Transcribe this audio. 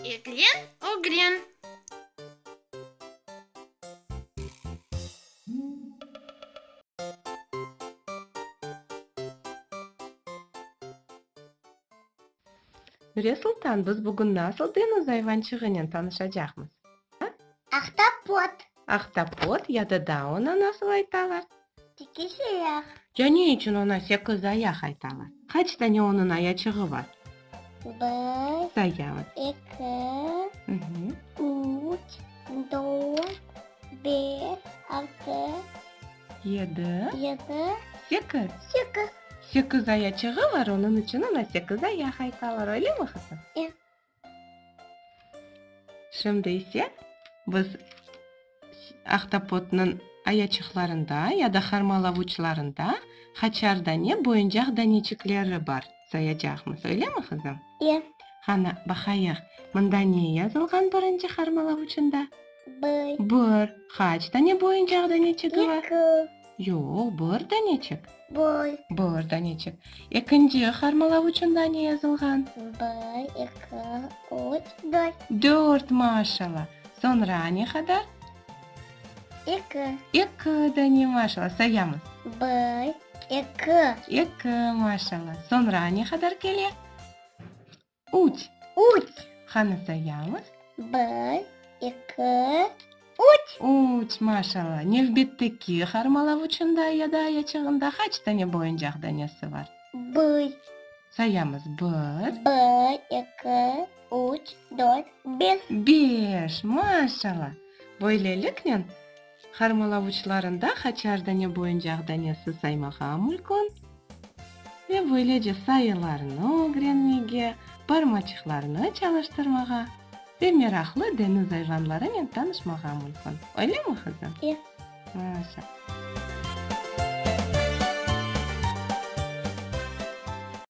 Eglen, ögren. Nuriye Sultan, biz bugün nasıl deñiz ayvançığınen tanışacaqmız? Ahtapot. Ahtapot ya da daa ona nasıl aytalar? Sekiz ayaq. Ya ne içün ona sekiz ayaq aytalar? Qaç dane onıñ ayaçığı bar? Bir. Sayamız. Eki. Üç. Dört. Beş. Altı. Yedi. Yedi. Sekiz. Sekiz. Sekiz ayaçığı bar, onıñ içün ona sekiz ayaq aytalar, öylemi, qızım? E. Şimdi ise biz ahtapotnıñ ayaçıqlarında ya da harmalavuçlarında qaçar dane boyuncaq daneçikleri bar sayacaqmız, öylemi, qızım? E. Qana, baqayıq, mında ne yazılğan birinci harmalavuçında? Bir. Bir. Qaç dane boyuncaq daneçigi bar? Eki. Yoq, bir daneçik. Bir. Bir daneçik. Ekinci harmalavuçında ne yazılğan? Bir, eki, üç, dört. Dört, maşallah. Soñra ne qadar? Eki. Eki dane, maşallah. Sayamız. Bir, eki. Eki, maşallah. Soñra ne qadar kele? Üç. Üç. Qani sayamız? Bir, eki, üç. Üç, maşallah. Nevbetteki harmalavuçında ya da ayaçığında qaç dane boyuncaq danesi bar? Bir. Sayamız, bir. Bir, eki, üç, dört, beş. Beş, maşallah. Böyleliknen, Harmalavuçlarında qaçar dane boyuncaq danesi saymağa mülkün ve böylece sayılarnı ögrenmege, parmaçıqlarnı çalıştırmağa ve meraqlı deñiz ayvanlarınen tanışmağa mülkün. Öylemi, qızım? E. Maşa.